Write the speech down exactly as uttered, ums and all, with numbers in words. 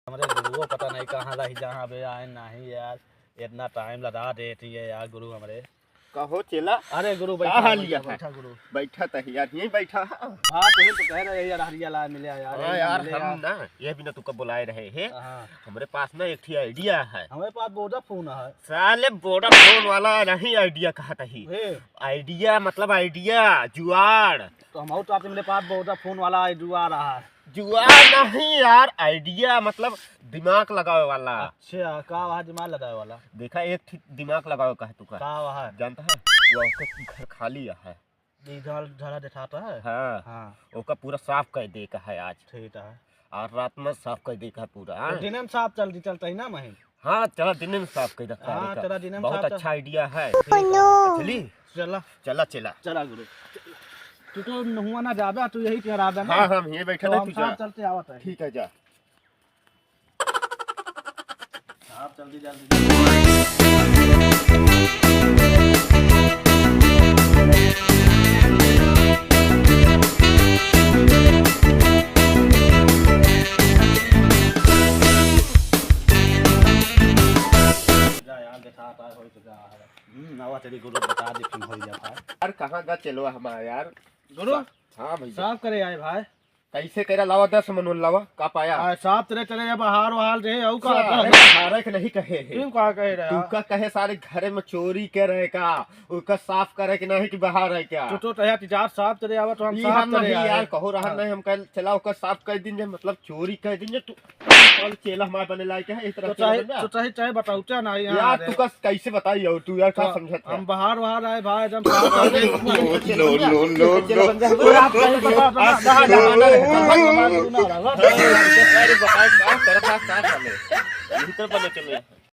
हमरे गुरुओ पता नहीं कहाँ रही, जहाँ बे आए नहीं यार, इतना टाइम लगा देती है यार गुरु हमरे। कहो चेला। अरे गुरु, का बैठा, हाल बैठा, या है? बैठा गुरु। बैठा त यार, यहीं बैठा है। हाँ, तो ही तो कह रहे यार, हरिया ला मिले यार, हाँ यही यार, मिले हम यार। ना, ये भी ना तुका बुलाए रहे हैं। हाँ। हमरे पास ना एक ठी आइडिया है। हमरे पास वोडाफोन है। साले वोडाफोन वाला नहीं आइडिया कहत ही। हे। आइडिया मतलब आइडिया, जुआड़। तो हम तो आपके मेरे पास वोडाफोन वाला आइडिया आ रहा है। जुआ नहीं यार, आइडिया मतलब दिमाग लगावे वाला। अच्छा, का वहाँ दिमाग लगावे वाला? देखा, एक ठीक दिमाग लगावे का है तुका। का वहाँ? जानता है, वो ओकर घर खाली है। इधर झड़ा देखाता है? हाँ। हाँ। ओका पूरा साफ कर दे का है आज। ठीक है। और रात में साफ कर दे का है पूरा, तो हाँ? दिन में साफ चल दी, चलता ही ना महीन। हाँ, चला दिन में साफ कर दे हाँ, का। चला दिन में बहुत साफ चल- अच्छा आइडिया है। ठीक है। चली? चला। चला, चला। चला गुरु। तू तो नहुआ ना जाबे, तू यही करा दे ना। हाँ, हम यहीं बैठे तो रहे, हम तू जा। साथ चलते आवत है। ठीक है, जा। आप जल्दी, जल्दी। जा यार, देखा आता है, हो तो जा। हम्म, आवा तेरी गुरु बता दे, फिर हो जाता है। यार, कहाँ गा चलो हमारा यार? गुरु, सा-, हाँ भैया। साफ करे आए भाई। कैसे करा लावा, दस मनोल लावा, का पाया? आ, साफ तरे तरे अब हार वहार रहे, अउ का सारे कहत? हारे के नहीं कहे है। क्यों का कहे रहे? तू का कहे सारे घरे में चोरी करे का? उका साफ करे के नहीं कि बाहर है क्या? तो, तो तैयार तिजार साफ तरे आवा तो हम ई साफ हम तरे नहीं आए। यार, कहो रहा हाँ। नहीं, हम कल चला ओकर साफ कर दिन जे, मतलब चोरी कर दिन जे, तू कल चेला हमार बने लायक है, इस तरह तो से चाहे, बन जा। तो चाहे, चाहे बताऊ, चाहे नहीं, यार, हाँ, तू अरे। कस-, कैसे बताई हो तू यार, का तो समझत है? हम बाहर, बाहर आए भाई, एकदम साफ करके नो, नो, नो, नो। तो आप कहीं बता दो ना, अच्छा, कहाँ जाना है? अरे बताओ, का करत है, का करे? यही तो बने चले।